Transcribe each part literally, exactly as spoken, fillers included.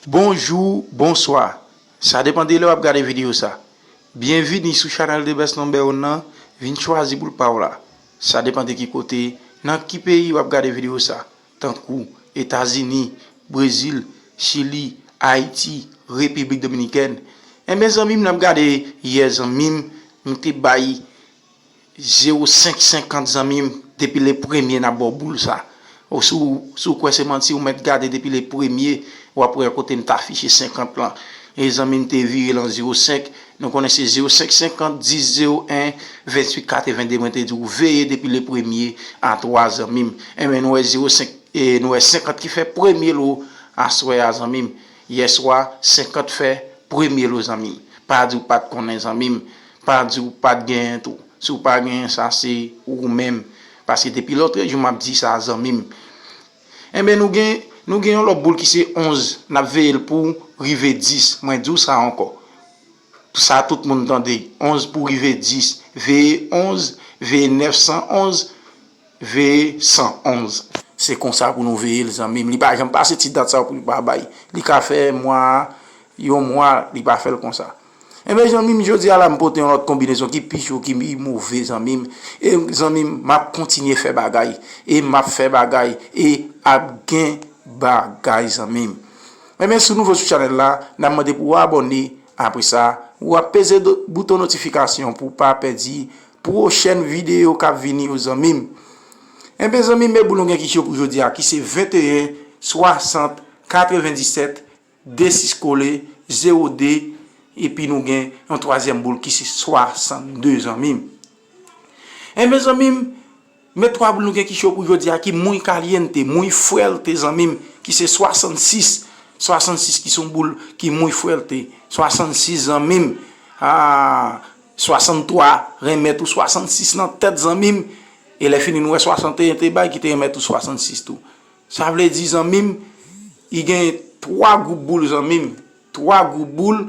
Bonjou, bonswa. Sa depann de lè w ap gade videyo sa. Byenvini sou chanèl The Best Number One nan, vin chwazi boul pa w la. Sa depann de ki kote, nan ki peyi w ap gade videyo sa, tankou Etazini, Brezil, Chili, Ayiti, Repiblik Dominikèn. Enben, zanmi m, n ap gade yè, zanmi m, m te bay zewo senk senkant, zanmi m, depi le premye n ap ba w boul sa. Ou si w, si w kwè se manti, ou mèt gade depi le premye, w ap wè kote m t afiche senkant lan. E zanmi m te vire l an zewo senk, nou konnen se zewo senk senkant, dis zewo en, venntuit katrevende, mwen te di w veye depi le premye a twa, zanmi m. Enben, nou wè zewo senk, e nou wè senkant ki fè premye lo aswè a, zanmi m. Yèswa, senkant fè premye lo, zanmi m. Pa di w pa t konnen, zanmi m. Pa di w pa t genyen tou. Si w pa genyen sa, se ou menm. Paske depi lòtrejou m ap di sa, zanmi m. Enben, nou gen, nou gen yon lòt boul ki se onz, n ap veye l pou rive dis. Mwen di w sa ankò. Sa tout moun tande. Onz pou rive dis. Veye onz, veye nèf san onz, veye san onz. Se konsa pou nou veye l, zanmi m. Li pa janm pase ti dat sa pou li pa bay. Li ka fè mwa, yon mwa, li pa fè l konsa. Enben, zanmi m, jodi a la, m pote yon lòt konbinezon ki pi cho, ki pi move, zanmi m. E, zanmi m, m ap kontinye fè bagay. E m ap fè bagay. E ap gen bagay, zanmi m. Enben, si w nouvo sou chanèl la, n ap mande pou w abòne. Apre sa, w ap peze do-, bouton notifikasyon pou w pa pèdi pwochèn videyo k ap vini yo, zanmi m. Enben, zanmi m, men boul nou gen ki cho pou jodi a, ki se venteyen, swasant, katrevendisèt, de sis kole, zewo de, epi nou gen yon twazyèm boul ki se swasannde, zanmi m. Enben, zanmi m, men twa boul nou gen ki cho pou jodi a, ki muy caliente, muy fuerte, zanmi m, ki se swasannsis. Swasannsis ki se yon boul ki muy fuerte. Swasannsis, zanmi m. Ah, swasanntwa, renmèt ou swasannsis nan tèt, zanmi m. E lè fini, nou wè swasanteyen te bay, ki te renmèt ou swasannsis tou. Sa vle di, zanmi m, li gen twa gwoup boul, zanmi m. Twa gwoup boul,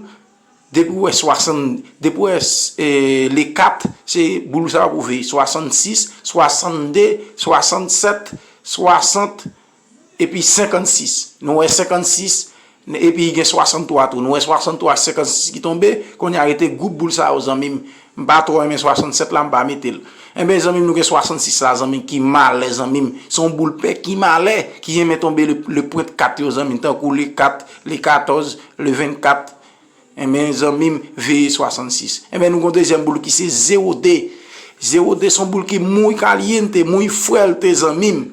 depi w wè swasann, depi w wè, eh, le kat, se boul sa pou veye. Swasannsis, swasannde, swasannsèt, swasant, epi senkannsis. Nou wè senkannsis, epi gen swasanntwa tou. Nou wè swasanntwa, senkannsis ki tonbe, kounye a rete gwoup boul sa yo, zanmi m. M pa twò renmen swasannsèt la, m pa mete l. Enben, zanmi m, nou gen swasansis la, zanmi m, ki malè, zanmi m. Se yon boul pè ki malè, ki renmen tonbe le, le pwent kat yo, zanmi m, tankou le kat, le katòz, le vennkat. Enben, zanmi m, veye swasansis. Enben, nou gen yon dezyèm boul ki se zewo de. Zewo de se yon boul ki muy caliente, muy fuerte, zanmi m.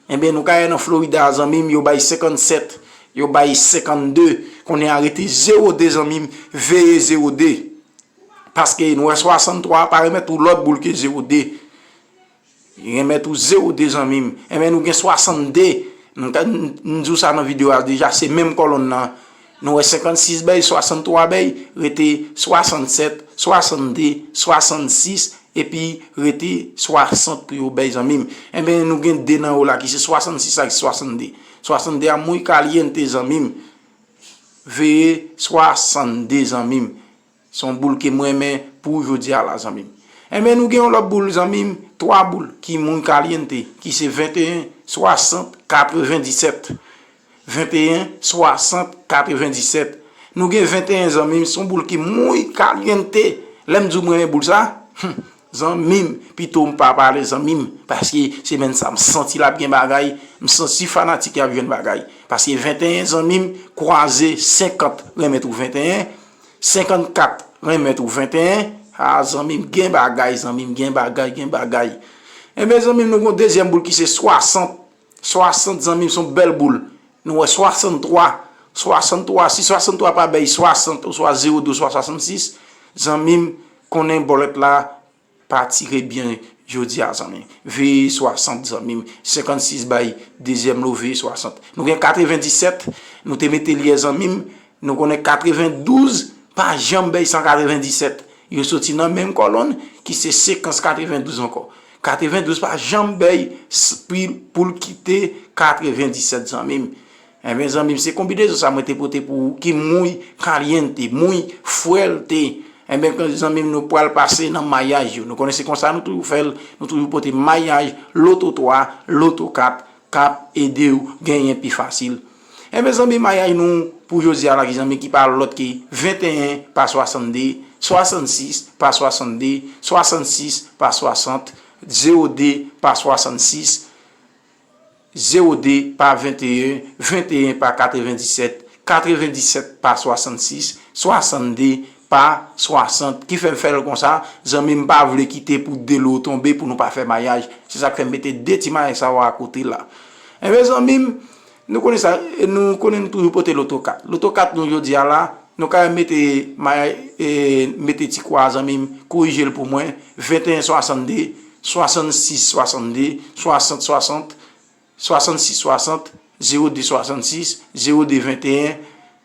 Enben, nou ka wè nan Florida, zanmi m, yo bay senkannsèt, yo bay senkannde. Kounye a rete zewo de, zanmi m, veye zewo de. Paske nou wè swasanntwa pa renmèt ou lòt boul ke zewo de. Li renmèt ou zewo de, zanmi m. Enben, nou gen swasannde. M ta, m, m di w sa nan videyo a deja, se menm kòlonn nan. Nou wè senkannsis bay, swasanntwa bay, rete swasannsèt, swasannde, swasannsis, epi rete swasant pou yo bay, zanmi m. Enben, nou gen de nan yo la ki se swasannsis ak swasannde. Swasannde a muy caliente, zanmi m. Veye swasannde, zanmi m. Se yon boul ke m renmen pou jodi a la, zanmi m. Enben, nou gen yon lòt boul, zanmi m, twa boul ki muy caliente, ki se venteyen, swasant, katrevendisèt. Venteyen, swasant, katrevendisèt. Nou gen venteyen, zanmi m, se yon boul ki muy caliente. Lè m di w m renmen boul sa, hmm, zanmi m, pito m pa pale, zanmi m, paske semèn sa m santi l ap gen bagay, m santi fanatik yo ap jwenn bagay. Paske venteyen, zanmi m, kwaze senkant, renmèt ou venteyen, senkannkat, renmèt ou venteyen. A, zanmi m, gen bagay, zanmi m, gen bagay, gen bagay. Enben, zanmi m, nou gen yon dezyèm boul ki se swasant. Swasant, zanmi m, se yon bèl boul. Nou wè swasanntwa. Swasanntwa, si swasanntwa pa bay swasant, oswa zewo de, oswa swasannsis, zanmi m, konnen bòlèt la pa tire byen jodi a, zanmi. Veye swasant, zanmi m. Senkannsis bay dezyèm lo, veye swasant. Nou gen katrevendisèt, nou te mete l yè, zanmi m. Nou konnen katrevendouz pa janm bay san katrevendisèt. Yo soti nan menm kòlonn ki se sekans katrevendouz ankò. Katrevendouz pa janm bay s-, pi-, pou l kite katrevendisèt, zanmi m. Enben, zanmi m, se konbinezon sa mwen te pote pou ou ki muy caliente, muy fuerte. Enben, zanmi m, nou pral pase nan mayaj yo. Nou konnen se konsa nou toujou fè l, nou toujou pote mayaj, loto twa, loto kat, k ap ede w genyen pi fasil. Enben, zanmi, mayaj nou pou jodi a la, ki zanmi, ki pa lòt ke venteyen pa swasannde, swasannsis pa swasannde, swasannsis pa swasant, zewo de pa swasannsis, zewo de pa venteyen, venteyen pa katrevendisèt, katrevendisèt pa swasannsis, swasannde pa swasant. Ki fè m fè l konsa, zanmi m, pa vle kite pou de lo tonbe pou nou pa fè mayaj. Se sa k fè m mete de ti mayaj sa yo akote la. Enben, zanmi m, nou konnen sa, nou konnen nou toujou pote loto kat. Loto kat nou jodi a la, nou ka mete mayaj, e, mete ti kwa, zanmi m, korije l pou mwen, venteyen swasannde, swasannsis swasannde, swasant swasant, swasannsis swasant, zewo de swasannsis, zewo de venteyen,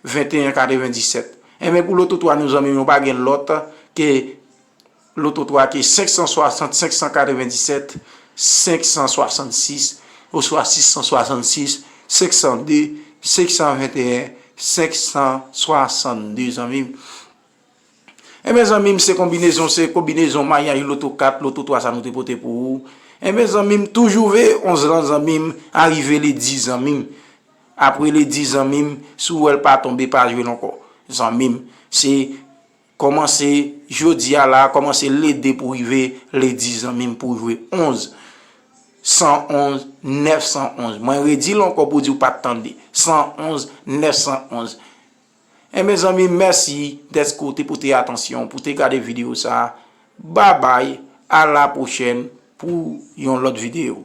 venteyen katrevendisèt. Enben, pou loto twa nou, zanmi m, nou pa gen lòt ke loto twa ke senk san swasant, senk san katrevendisèt, senk san swasannsis, oswa sis san swasannsis, senk san de, senk san venteyen, senk san swasannde, zanmi m. Enben, zanmi m, se konbinezon, se konbinezon mayaj loto kat, loto twa sa nou te pote pou ou. Enben, zanmi m, toujou veye onz lan, zanmi m, arive le dis, zanmi m. Apre le dis, zanmi m, si w wè l pa tonbe, pa jwe l ankò. Zanmi m, se kòmanse jodi a la, kòmanse le de pou rive le dis, zanmi m, pou jwe onz, san onz, nèf san onz. Mwen redi l ankò pou di w pa t tande. San onz, nèf san onz. Enben, zanmi, mèsi dèske w te pote atansyon pou te gade videyo sa. Babay, a la pwochèn pou yon lòt videyo.